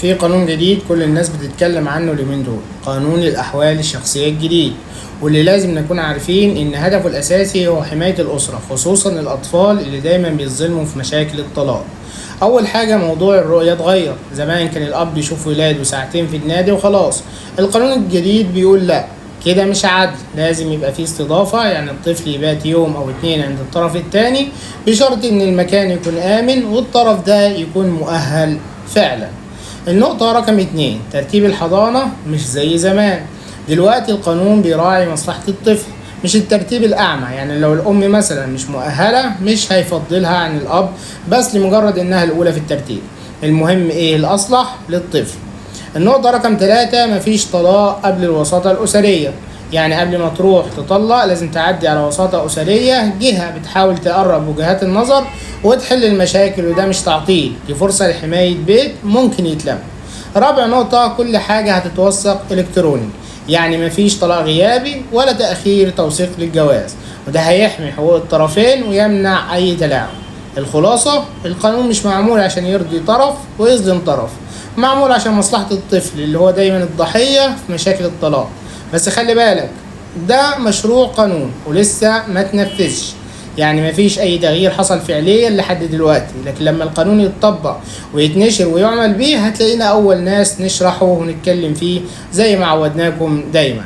في قانون جديد كل الناس بتتكلم عنه اليومين دول، قانون الأحوال الشخصية الجديد، واللي لازم نكون عارفين إن هدفه الأساسي هو حماية الأسرة، خصوصا الأطفال اللي دايما بيتظلموا في مشاكل الطلاق. أول حاجة، موضوع الرؤية اتغير. زمان كان الأب يشوف ولاده ساعتين في النادي وخلاص. القانون الجديد بيقول لأ، كده مش عدل، لازم يبقى فيه استضافة، يعني الطفل يبات يوم أو اتنين عند الطرف التاني، بشرط إن المكان يكون آمن والطرف ده يكون مؤهل فعلا. النقطة رقم 2، ترتيب الحضانة مش زي زمان. دلوقتي القانون بيراعي مصلحة الطفل، مش الترتيب الأعمى. يعني لو الأم مثلا مش مؤهلة، مش هيفضلها عن الأب بس لمجرد إنها الأولى في الترتيب. المهم إيه الأصلح للطفل. النقطة رقم 3، مفيش طلاق قبل الوساطة الأسرية. يعني قبل ما تروح تطلق لازم تعدي على وساطة أسرية، جهة بتحاول تقرب وجهات النظر وتحل المشاكل، وده مش تعطيل، دي فرصة لحماية بيت ممكن يتلم. رابع نقطة، كل حاجة هتتوثق إلكتروني، يعني مفيش طلاق غيابي ولا تأخير توثيق للجواز، وده هيحمي حقوق الطرفين ويمنع أي تلاعب. الخلاصة، القانون مش معمول عشان يرضي طرف ويظلم طرف، معمول عشان مصلحة الطفل اللي هو دايما الضحية في مشاكل الطلاق. بس خلي بالك، ده مشروع قانون ولسه ما تنفذش، يعني مفيش اي تغيير حصل فعليا لحد دلوقتي، لكن لما القانون يتطبق ويتنشر ويعمل بيه هتلاقينا اول ناس نشرحه ونتكلم فيه زي ما عودناكم دايما.